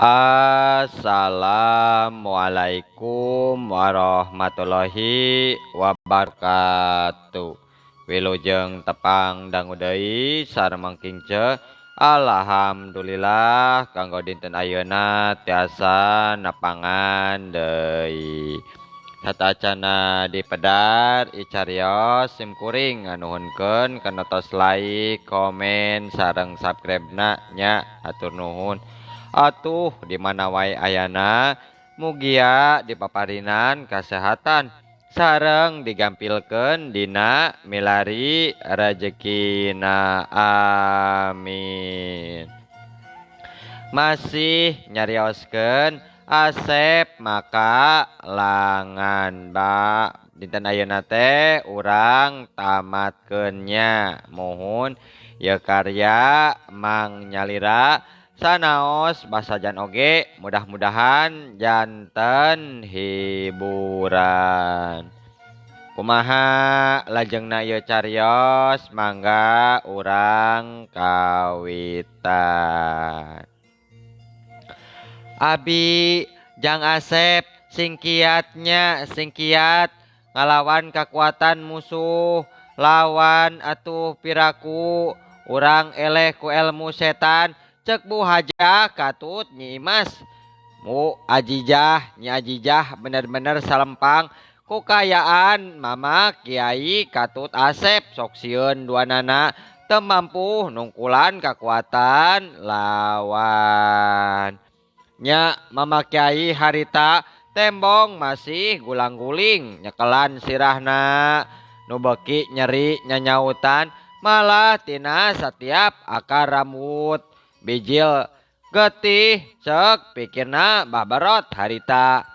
Assalamualaikum warahmatullahi wabarakatuh. Wilujeng tepang dangu deui sareng mangkingce. Alhamdulillah kanggo dinten ayeuna tiasa nepangan deui. Satacana dipedar icarios sim kuring nganuhunkeun kana tos like, komen, sareng subscribe-na nya hatur nuhun. Atuh di mana wae ayana mugia dipaparinan kasehatan sareng digampilkeun dina milari rejekina, amin. Masih nyarioskeun Asep maka langan ba dinten ayeuna teh urang tamatkeun nya. Muhun ieu karya Mang Nyalira sanaos basajan oge mudah-mudahan janten hiburan. Kumaha lajengna ieu carios mangga urang kawitan. Abi Jang Asep singkiatnya singkiat ngalawan kekuatan musuh lawan atuh piraku urang eleh ku ilmu setan cek Bu Hajah katut Nyi Imas. Mu Ajijah Nyi Ajijah bener-bener salempang ku kayaan Mama Kiai Katut Asep sok sieun duanana teu mampu nungkulan kekuatan lawan. Nya Mama Kiai harita tembong masih gulang-guling nyekelan sirahna nu beuki nyeri nyanyautan malah tina setiap akar rambut bijil getih cek pikirna Mbah Berot harita.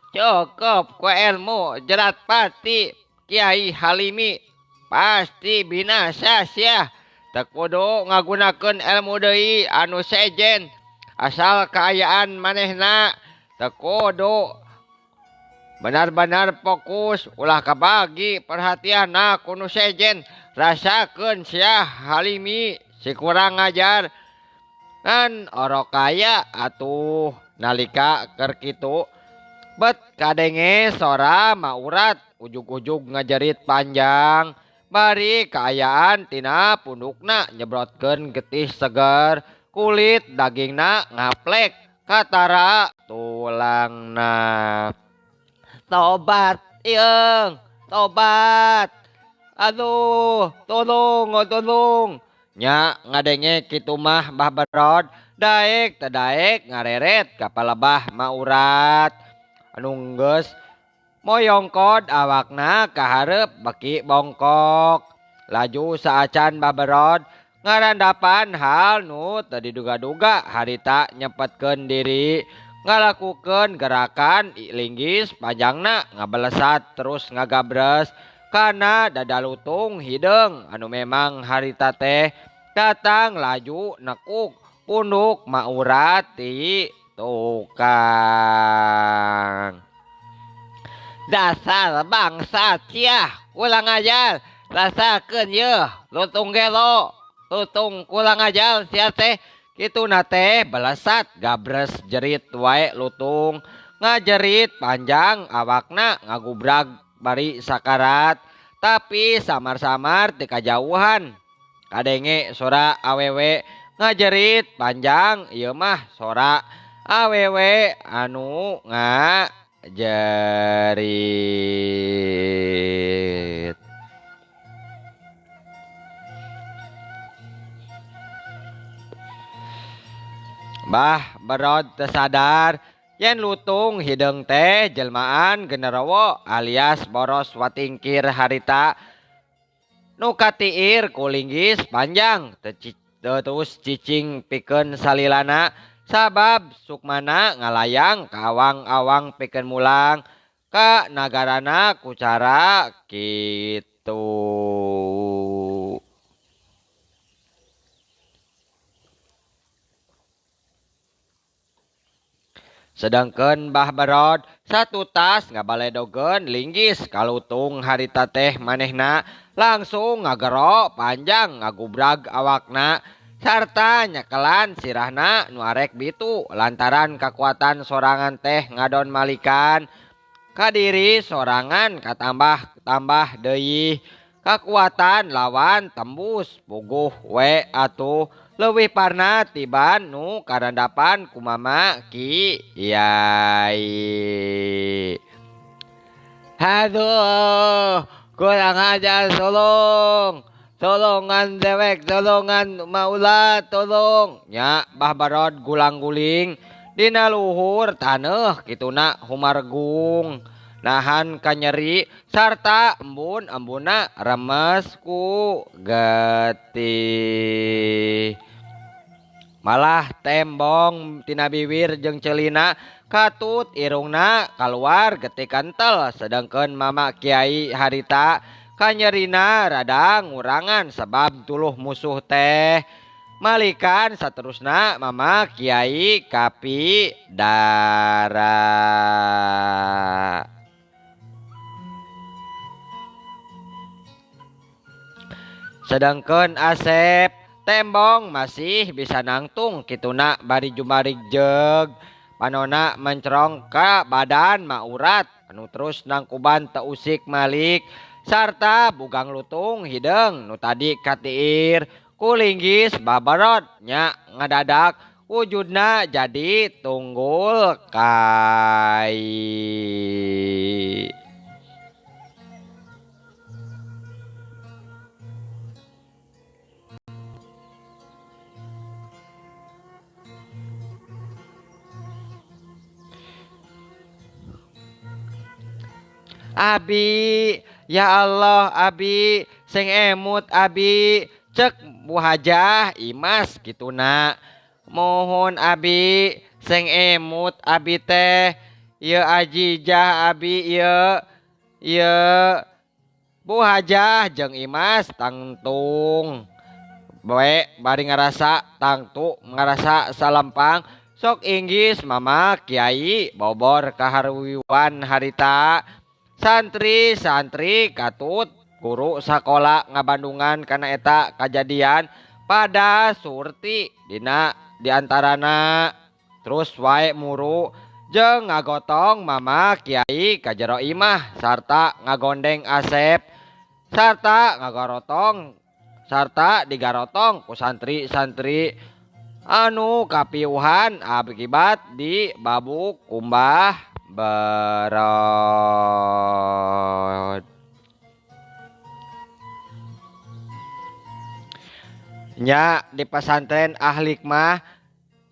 Cukup ku ilmu jerat pati Kiai Halimi pasti binasa sia. Teu kudu ngagunakeun ilmu deui anu sejen asal kaayaan manehna teu kudu benar-benar fokus ulah kabagi perhatianna ku nu sejen. Rasakeun sia Halimi si kurang ngajar ngan orok kaya atuh nalika keur kitu bet kadenge sora maurat ujug-ujug ngajerit panjang bari kaayaan tina pundukna nyebrotkeun getih seger kulit dagingna ngaplek katara tulangna. Tobat ieung, tobat. Aduh, tolong, tolong. Nya ngadenge kitu mah Mbah Berot daek teu daek ngareret ka palebah maurat. Anu geus moyongkod awakna kahareup beki bongkok. Laju saacan Mbah Berot ngarandapan hal nu teu diduga-duga harita nyepetkeun diri ngalakukeun gerakan linggis panjangna ngabelesat terus ngagabres kana dada lutung hideung anu memang harita teh datang laju nekuk punduk maurat ti tukang. Dasar bangsa sia kurang ajar rasakeun yeuh lutung gelo lutung kurang ajar sia teh. Kituna teh belesat gabres jerit wae lutung ngajerit panjang awakna ngagubrag bari sakarat tapi samar-samar ti kajauhan kadenge sora awewe ngajerit panjang ieu mah sora awewe anu ngajerit. Bah Berot teu sadar yen lutung hideung teh jelmaan genderowo alias boros watingkir harita nu katiir ku linggis panjang terus cicing pikeun salilana sabab sukmana ngalayang ka awang-awang pikeun mulang ka nagarana ku cara kitu. Sedangkan Mbah Berot satu tas ngabaledogeun linggis kalutung harita teh manehna langsung ngagero panjang ngagubrag awakna Sarta nyekelan sirahna nu arek bitu lantaran kakuatan sorangan teh ngadon malikan kadiri sorangan katambah-tambah deui kakuatan lawan tembus puguh we atuh leuwih parna tiban nu karandapan ku Mama Kiai. Aduh, kurang ajar tolong. Tolongan dewek, tolongan maula, tolong. Nya Bah Barod gulang-guling dina luhur taneuh kituna humargung. Nahan kanyeri sarta embun-embunna remes ku getih. Malah tembong tina biwir jeung celina katut irungna kaluar getih kentel sedangkeun Mama Kiai harita kanyerina rada ngurangan sebab tuluh musuh teh. Malikan saterusna Mama Kiai kapi dara. Sedangkeun Asep tembong masih bisa nangtung kituna bari jumarik jeug panona mencerong ka badan maurat anu terus nangkuban teu usik malik sarta bugang lutung hideung nu tadi katiir kulinggis babarot nya ngadadak wujudna jadi tunggul kai. Abi, ya Allah abi, sing emut abi, cek Bu Hajah Imas kituna. Mohon abi, sing emut abi teh, ieu ajijah abi ieu, ieu Bu Hajah jeung Imas tangtung. Bae bari ngarasa tangtu ngarasa salempang sok inggis Mama Kiai bobor kaharuwiwan harita. Santri-santri katut guru sakola ngabandungan kana eta kajadian pada surti dina diantarana terus wae muru jeung ngagotong Mama Kiai ka jero imah sarta ngagondeng Asep sarta ngagorotong sarta digarotong ku santri-santri anu kapiuhan akibat di babuk kumbah Barod. Nya di pesantren Ahlikmah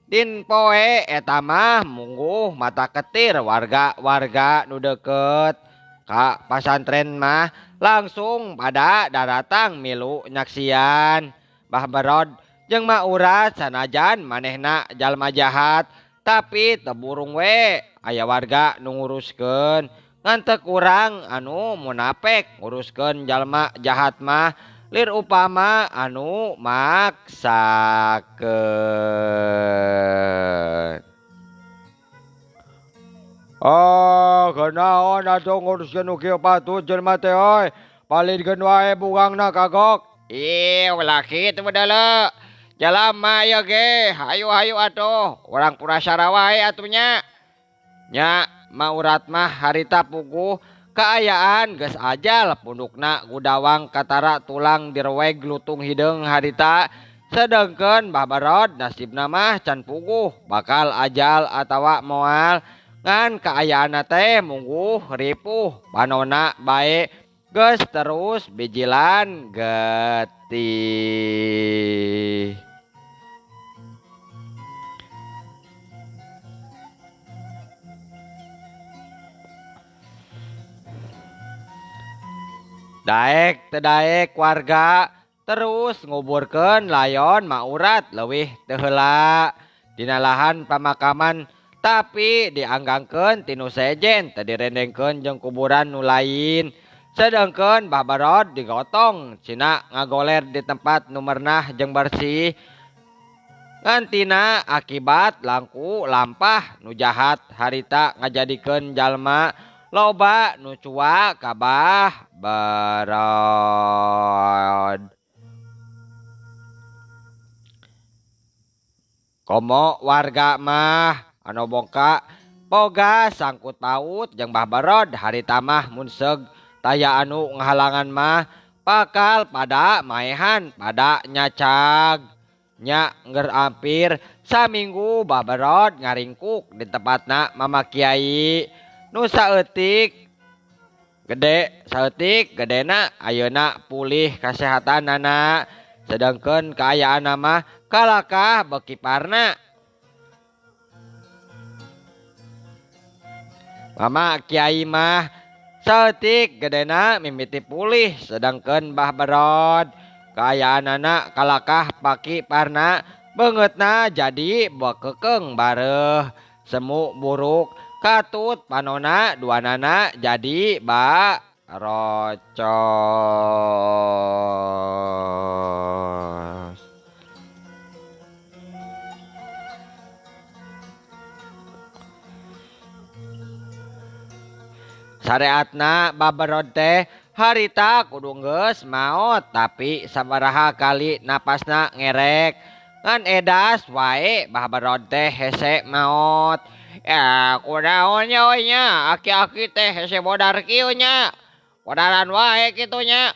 din poe eta mah mungguh mata ketir warga-warga nu deukeut ka pasantren mah langsung pada daratang milu nyaksian Bah Barod jeung Maurat sanajan manehna jalma jahat tapi teu burung we aya warga nu nguruskeun ngan teu kurang anu munapek nguruskeun jalma jahat mah lir upama anu maksakeun. Oh, kunaon atuh nguruskeun nu kieu patut jelema teh euy. Palidkeun wae bugangna kagok. Ih, ulah kitu bedala. Jalma ieu ge, hayu-hayu atuh, urang purasara wae atuh nya. Nya Maurat mah harita puguh kaayaan geus ajal pundukna gudawang katara tulang direweg lutung hideung harita sedengkeun Bah Barod nasibna mah can puguh bakal ajal atawa moal ngan kaayaanna teh mungguh ripuh panona bae geus terus bijilan getih. Daek teu daek warga terus nguburkeun layon Maurat leuwih teu heula dina lahan pamakaman tapi dianggangkeun tinu sejen teu direndengkeun jeung kuburan nu lain sedengkeun Bah Barod digotong cina ngagoler di tempat nu mernah jeung bersih ngantina akibat langku lampah nu jahat harita ngajadikeun jalma loba nu cua ka Bah Barod. Komo warga mah anu boga boga sangkut paut jeung Bah Barod harita mah mun seug taya anu ngahalangan mah bakal pada maehan pada nyacag. Nya ngeur ampir saminggu Bah Barod ngaringkuk di tempatna Mama Kiai nu saeutik gede saeutik gedena ayeuna pulih kasehatanana sedangkeun kaayaanna mah kalakah beuki parna. Mama Kiai mah saeutik gedena mimiti pulih sedangkeun Bah Barod kaayaanana kalakah paki parna beungeutna jadi bekekeung bareuh semu buruk katut panona duanana jadi barocos. Sareatna Bah Barod teh harita kudu geus maot tapi sabaraha kali napasna ngerek ngan edas wae Bah Barod teh hese maot. Ya kunaon nya we nya aki-aki teh hese bodar kieu nya bodaran wae kitu nya.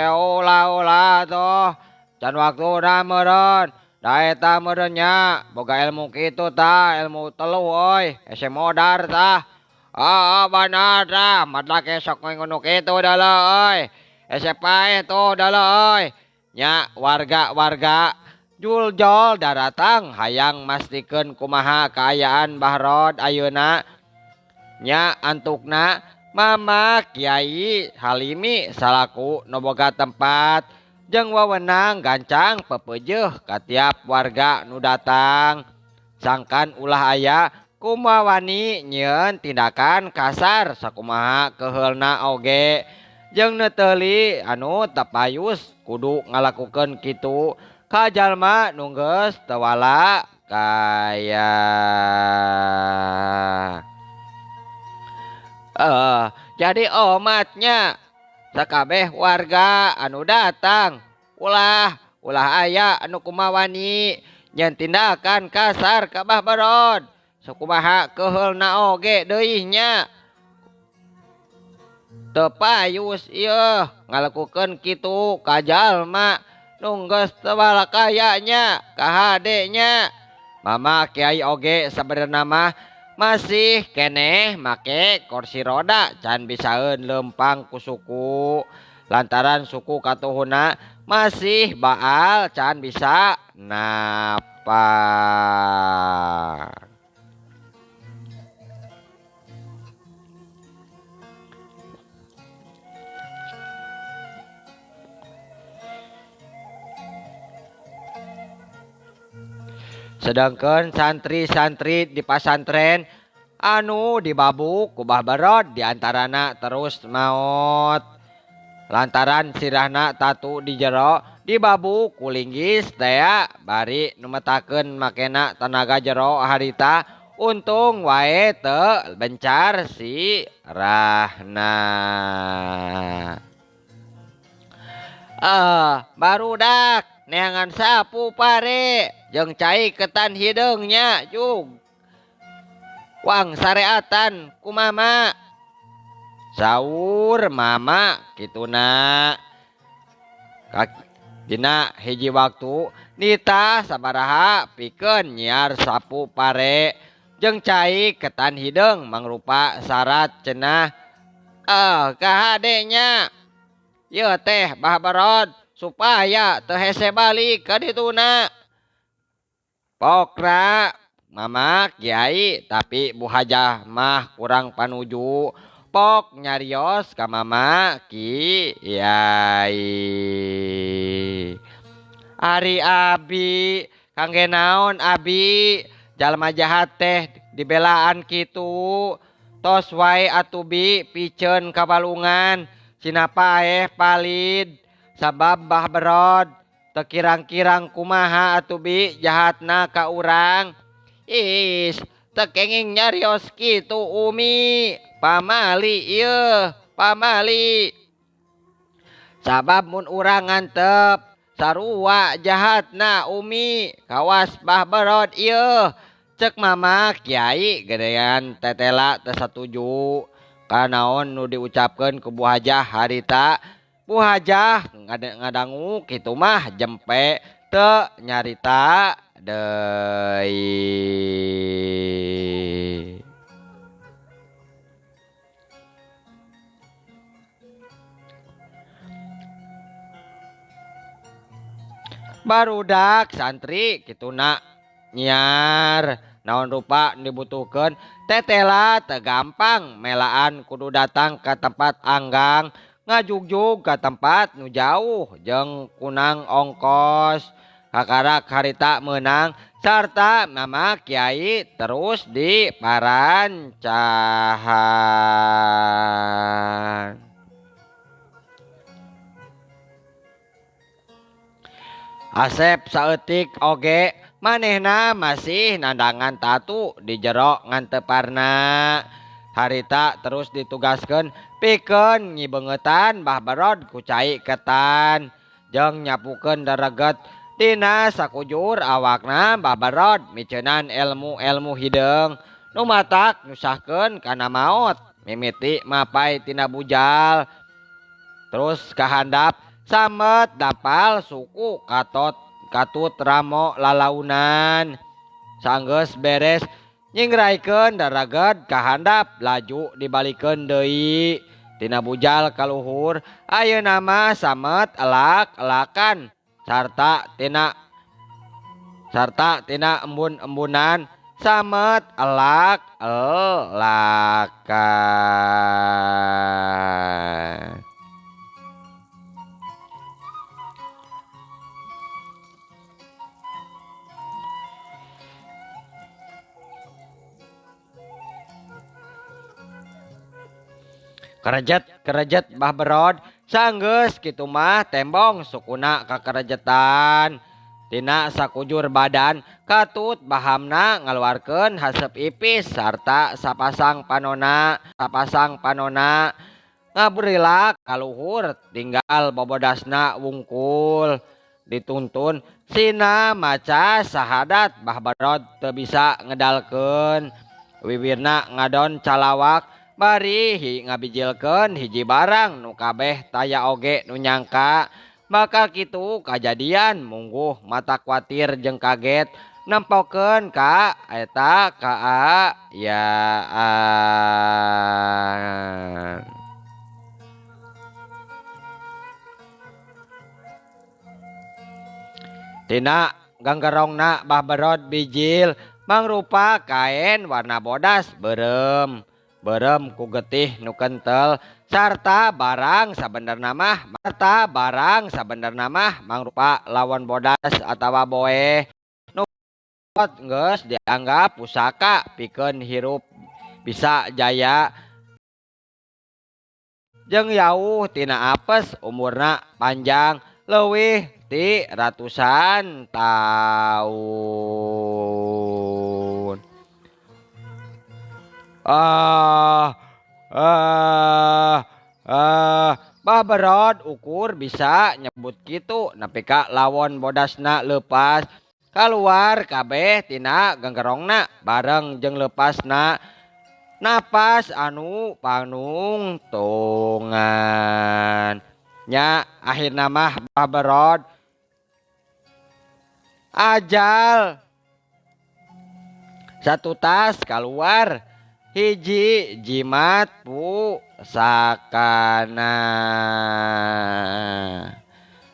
Ulah-ulah tuh can waktuna meureun da eta meureun nya boga ilmu kitu tah ilmu telu euy hese modar tah. Ah benar tah matak esok ngono kitu dalah euy hese paeh tuh dalah euy. Nya warga-warga juljol daratang hayang mastikeun kumaha kaayaan Bah Rod ayeuna. Nya antukna Mama Kiai Halimi salaku nu boga tempat jeung wewenang gancang pepeujeuh ka tiap warga nu datang. Sangkan ulah aya kumawani nyieun tindakan kasar sakumaha keheulna oge jeung neuteuli anu tapayus kudu ngalakukeun kitu ka jalma nu geus teu wala kaya. Jadi omatnya sakabeh warga anu datang ulah ulah aya anu kumawani nyeun tindakan kasar ka Bah Barod sakumaha keheulna oge deui nya teu payus ieu ngalakukeun kitu ka jalma nu geus teu walakaya nya kahade nya. Mama Kiai oge sabenerna mah masih keneh make kursi roda can bisaeun leumpang ku suku lantaran suku katuhuna masih baal can bisa napak. Sedangkan santri-santri di pasantren anu dibabuk ku Bah Barod diantarana terus maot lantaran sirahna tatu di jero dibabuk ku linggis tea bari numetakeun makena tenaga jero harita untung wae teu bencar sirahna. Barudak neangan sapu pare jeung cai ketan hideungnya jug wang sareatan ku mama. Saur mama kituna. Dina hiji waktu nita sabaraha pikeun nyiar sapu pare jeung cai ketan hideung mangrupa syarat cenah. Kahade nya ieu teh Bah Barod supaya teu hese balik ka dituna. Pokra Mama Kiai tapi Bu Hajah mah kurang panuju. Pok nyarios ka Mama Kiai. Ari abi kangge naon abi jalma jahat teh dibelaan kitu. Tos wae atuh bi piceun ka balungan sinapaeh palid sabab Bah Barod teu kirang-kirang kumaha atuh bi jahatna ka urang. Is teu kenging nyarios kitu Umi pamali ieu pamali. Sabab mun urang ngantep Sarua jahatna Umi kawas Bah Berod ieu. Cek Mama Kiai gedean tetela teu satuju kanaon nu diucapkeun ku Bu Hajah harita. Bu Hajah ngadangu kitu mah jempe teu nyarita deui. Barudak santri kituna nyiar naon rupa dibutuhkeun tetela teu gampang melaan kudu datang ka tempat anggang ngajugjug ka tempat nu jauh jeung kunang ongkos kakarak harita meunang sarta Mama Kiai terus diparancahan. Asep saeutik oge manehna masih nandangan tatu di jero nganteparna. Harita terus ditugaskeun pikeun nyibeungetan Bah Berod ku cai ketan jeung nyapukeun dareget dina sakujur awakna Bah Berod miceunan ilmu-ilmu hideung nu matak nyusahkeun kana maot mimiti mapai tina bujal terus kahandap samet dapal suku katot katut ramo lalaunan sanggeus beres nyingraikeun daraget kahandap laju dibalikeun deui tina bujal kaluhur ayeuna mah samet elak-elakan sarta tina embun-embunan samet elak-elakan. Kerejet Bah Berod sanggeus kitu mah tembong sukuna kakerejetan tina sakujur badan katut bahamna ngaluarkeun haseup ipis sarta sapasang panona ngaburilak kaluhur tinggal bobodasna wungkul dituntun sina maca sahadat Bah Berod teu bisa ngedalkeun wiwirna ngadon calawak bari ngabijilkeun hiji barang nu kabeh taya oge nu nyangka bakal kitu kajadian mungguh mata kuatir jeung kaget nempokeun ka eta kaayaan. Tina ganggerongna Bah Berod bijil mangrupa kaen warna bodas beureum beureum ku getih nu kentel sarta barang sabenerna mah mangrupa lawan bodas atawa boeh nu geus dianggap pusaka pikeun hirup bisa jaya jeung jauh tina apes umurna panjang leuwih ti ratusan taun. Bah Berod ukur bisa nyebut kitu nepi ka lawon bodasna leupas kaluar kabeh tina genggerongna bareng jeung leupasna napas anu panungtungan. Nya akhirna mah Bah Berod ajal satu tas kaluar hiji jimat pusakana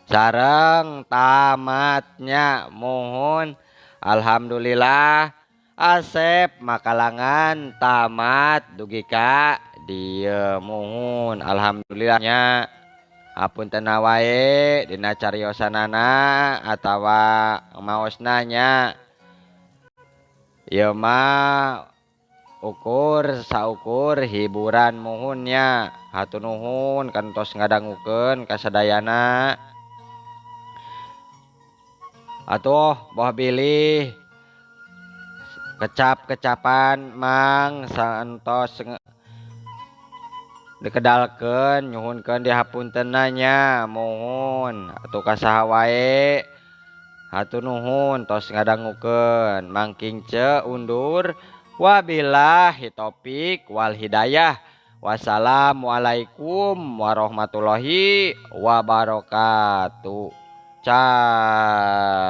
sareng tamatnya mohon. Alhamdulillah Asep makalangan tamat dugi ka dieu muhun. Alhamdulillahnya hapunten wae dina cariosanana atawa maosna nya ieu mah ukur saukur hiburan muhunnya. Hatur nuhun kantos ngadangukeun kasadayana. Atuh boh bilih kecap-kecapan mang saentos Dikedalkeun nyuhunkeun dihapuntenna nya muhun atuh ka saha wae. Hatur nuhun tos ngadangukeun. Mangking ce undur wabillahi taufik wal hidayah. Wassalamualaikum warahmatullahi wabarakatuh. Cak.